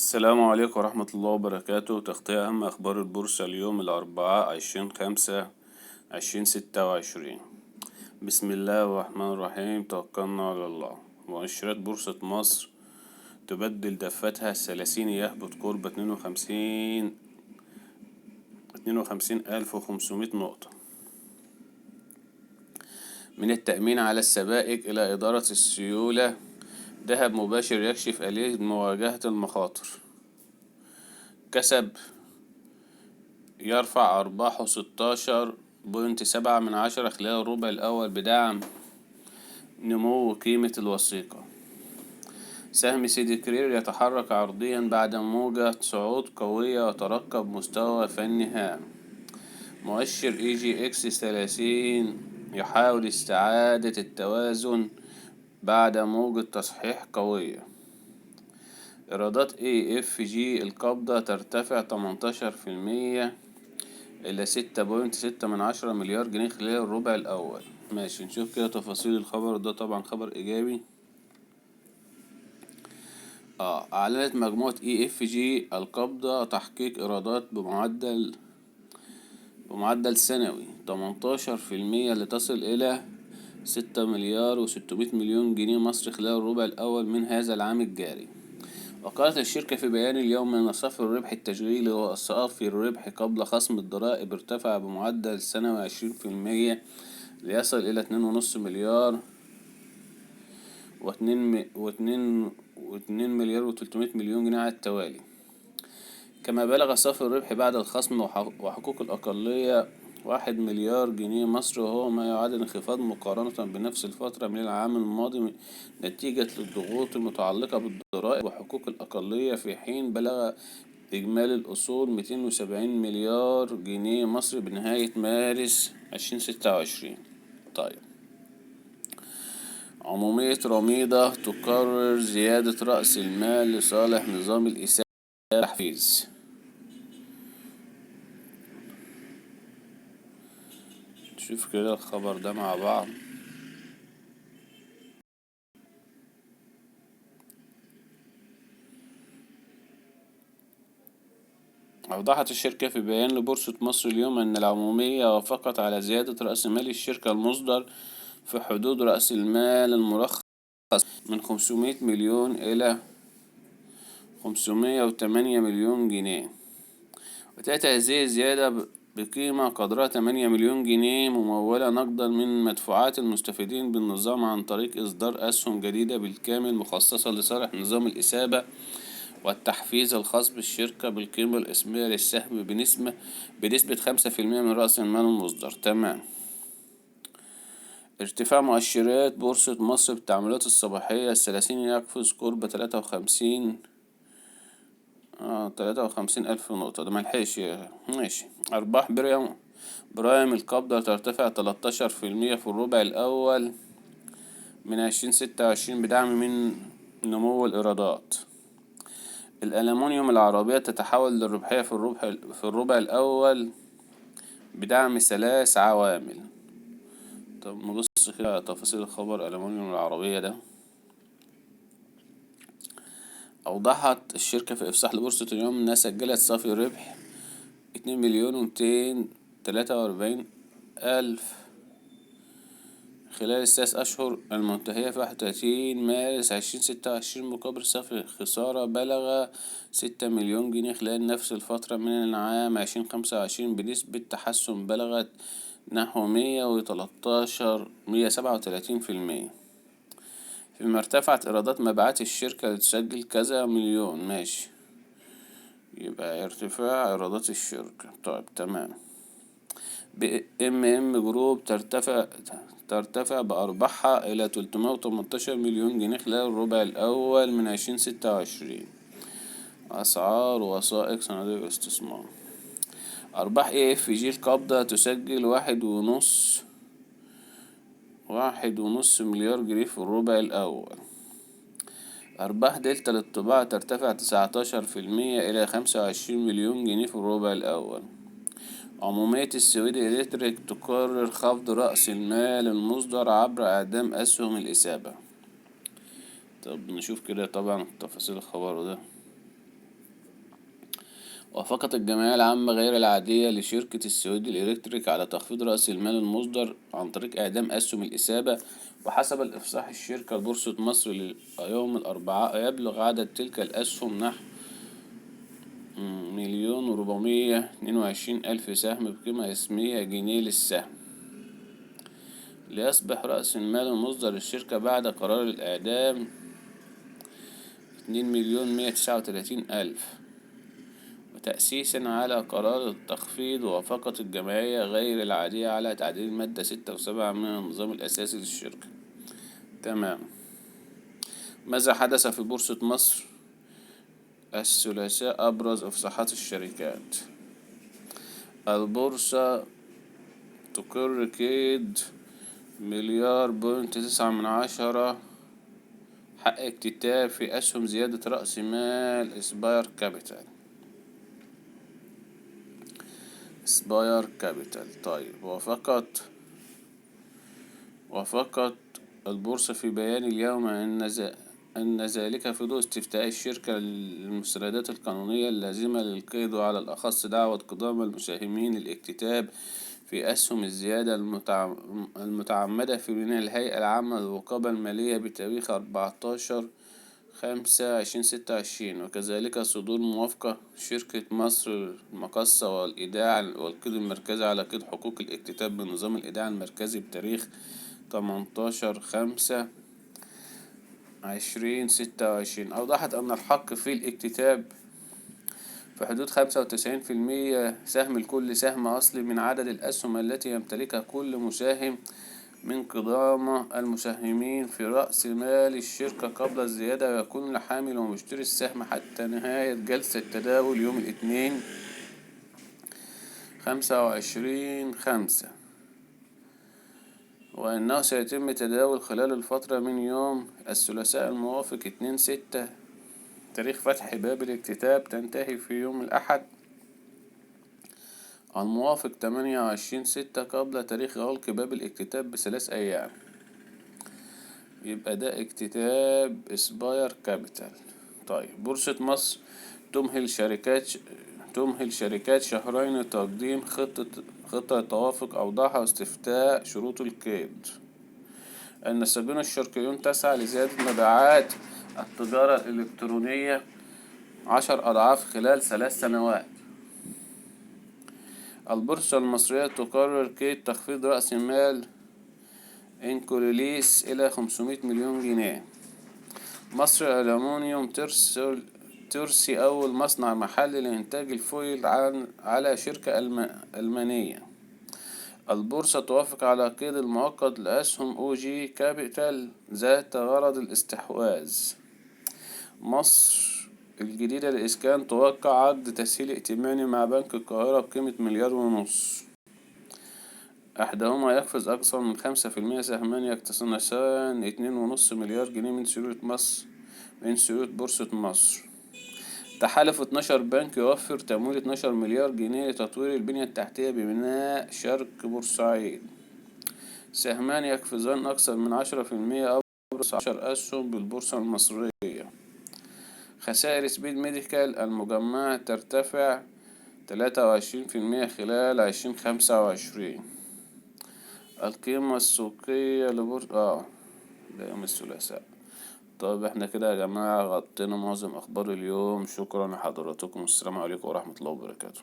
السلام عليكم ورحمة الله وبركاته. تغطية أهم أخبار البورصة اليوم الأربعاء 20/5/2026. بسم الله الرحمن الرحيم، توكلنا على الله. مؤشرات بورصة مصر تبدل دفتها الثلاثين، يهبط قرب 52,500 نقطة. من التأمين على السبائك إلى إدارة السيولة، ذهب مباشر يكشف آلية مواجهة المخاطر. كسب يرفع أرباحه 16.7 خلال الربع الأول بدعم نمو قيمة الوثيقة. سهم سيدي كرير يتحرك عرضيا بعد موجة صعود قوية وترقب مستوى فني هام. مؤشر EGX 30 يحاول استعادة التوازن بعد موجة تصحيح قوية. إيرادات EFG القابضة ترتفع 18% إلى 6.6 مليار جنيه خلال الربع الأول. ماشي، نشوف كده تفاصيل الخبر ده، طبعا خبر إيجابي. أعلنت مجموعة EFG القابضة تحقيق إيرادات بمعدل سنوي 18% لتصل إلى 6,600,000,000 جنيه مصري خلال الربع الأول من هذا العام الجاري. وقالت الشركة في بيان اليوم أن صافي الربح التشغيلي وصافي الربح قبل خصم الضرائب ارتفع بمعدل سنوي 20% ليصل إلى اتنين ونص مليار واتنين واتنين واتنين مليار وتلتمية مليون جنيه على التوالي. كما بلغ صافي الربح بعد الخصم وحقوق الأقلية 1 مليار جنيه مصري، وهو ما يعادل انخفاض مقارنة بنفس الفترة من العام الماضي نتيجة للضغوط المتعلقة بالضرائب وحقوق الأقلية، في حين بلغ إجمالي الأصول 270 مليار جنيه مصري بنهاية مارس 2026. عمومية رميضة تقرر زيادة رأس المال لصالح نظام الإساءة تحفيز. نشوف كده الخبر ده مع بعض. أوضحت الشركة في بيان لبورصة مصر اليوم أن العمومية وافقت على زيادة رأس مال الشركة المصدر في حدود رأس المال المرخص من 500 مليون إلى 508 مليون جنيه، وتأتي هذه الزيادة بقيمة قدرها 8 مليون جنيه ممولة نقدا من مدفوعات المستفيدين بالنظام عن طريق إصدار أسهم جديدة بالكامل مخصصة لصالح نظام الإثابة والتحفيز الخاص بالشركة بالقيمة الإسمية للسهم بنسبة 5% من رأس المال المصدر. تمام. ارتفاع مؤشرات بورصة مصر بالتعاملات الصباحية الثلاثين يقفز قرب 53 ألف نقطة، ده ملحقش. ماشي. أرباح برايم القابضة ترتفع تلتاشر في المية في الربع الأول من 2026 بدعم من نمو الإيرادات. الألمنيوم العربية تتحول للربحية في الربع الأول بدعم 3 عوامل. طب نبص كده على تفاصيل الخبر الألمنيوم العربية ده. أوضحت الشركة في إفصاح لبورصة اليوم أنها سجلت صافي ربح 2,243,000 خلال الثلاث أشهر المنتهية في 31 مارس 2026 مقابل صافي خسارة بلغ 6 مليون جنيه خلال نفس الفترة من العام 2025 بنسبة تحسن بلغت نحو مية وتلتاشر، مية سبعة وتلاتين في المية، فيما ارتفعت إيرادات مبيعات الشركة لتسجل كذا مليون. ماشي، يبقى ارتفاع إيرادات الشركة. تمام. بي ام ام جروب ترتفع بأرباحها إلى 318 مليون جنيه خلال الربع الأول من 2026. أسعار وثائق صناديق الاستثمار. أرباح اي اف جي القابضة تسجل واحد ونص مليار جنيه في الربع الأول. أرباح دلتا للطباعة ترتفع تسعتاشر في المية إلى 25 مليون جنيه في الربع الأول. عمومية السويدي إلكتريك تقرر خفض رأس المال المصدر عبر إعدام أسهم الإثابة. طب نشوف كده طبعا تفاصيل الخبر ده. وافقت الجمعية العامة غير العادية لشركة السويد الإلكتريك على تخفيض رأس المال المصدر عن طريق إعدام أسهم الإسابة. وحسب الإفصاح الشركة بورصة مصر يوم الأربعاء، يبلغ عدد تلك الأسهم نحو 1,422,000 سهم بقيمة اسمية جنيه للسهم، ليصبح رأس المال المصدر للشركة بعد قرار الإعدام 2,139,000. وتأسيسا على قرار التخفيض، وافقت الجمعية غير العادية على تعديل المادة 6 و7 من النظام الأساسي للشركة. تمام. ماذا حدث في بورصة مصر الثلاثاء؟ أبرز إفصاحات الشركات. البورصة تقر قيد 1.9 مليار حق اكتتاب في أسهم زيادة رأس مال إسباير كابيتال. إسباير كابيتال. طيب، وافقت البورصة في بيان اليوم أن ذلك في ضوء استفتاء الشركة للمستندات القانونية اللازمة للقيد، وعلى الأخص دعوة قدامى المساهمين للاكتتاب في أسهم الزيادة المتعمدة في بناء الهيئة العامة للرقابة المالية بتاريخ 14/5/2026، وكذلك صدور موافقة شركة مصر المقاصة والإيداع والقيد المركزي على قيد حقوق الاكتتاب بنظام الإيداع المركزي بتاريخ 18/5/2026. أوضحت أن الحق في الاكتتاب في حدود 95% سهم لكل سهم أصلي من عدد الأسهم التي يمتلكها كل مساهم من قدامى المساهمين في رأس مال الشركة قبل الزيادة، ويكون لحامل ومشتري السهم حتى نهاية جلسة تداول يوم الاثنين 25/5، وأنه سيتم تداول خلال الفترة من يوم الثلاثاء الموافق 2/6 تاريخ فتح باب الاكتتاب، تنتهي في يوم الأحد الموافق 28/6 قبل تاريخ غلق باب الاكتتاب ب3 أيام. يبقى ده اكتتاب إسباير كابيتال. طيب، بورصة مصر تمهل شركات شهرين لتقديم خطة توافق أوضاعها واستفتاء شروط القيد. النساجون الشرقيون تسعى لزيادة مبيعات التجارة الإلكترونية 10 أضعاف خلال 3 سنوات. البورصة المصرية تقرر قيد تخفيض رأس مال إنكلوليس إلى 500 مليون جنيه. مصر الألمنيوم ترسي أول مصنع محلي لإنتاج الفويل على شركة ألمانية. البورصة توافق على قيد المؤقت لأسهم أو جي كابيتال ذات غرض الاستحواذ. مصر الجديدة للإسكان توقع عقد تسهيل ائتماني مع بنك القاهرة بقيمة 1.5 مليار، أحدهما يقفز أكثر من 5%. سهمان يقتنصان 2.5 مليار جنيه من سيولة بورصة مصر. تحالف 12 بنك يوفر تمويل 12 مليار جنيه لتطوير البنية التحتية بميناء شرق بورسعيد. سهمان يقفزان أكثر من 10% أبرز 10 أسهم بالبورصة المصرية. خسائر سبيد ميديكال المجمعة ترتفع 23% خلال 2025. القيمة السوقية لبورصة ده يوم الثلاثاء. طيب احنا كده يا جماعة غطينا معظم أخبار اليوم. شكرا لحضراتكم، والسلام عليكم ورحمة الله وبركاته.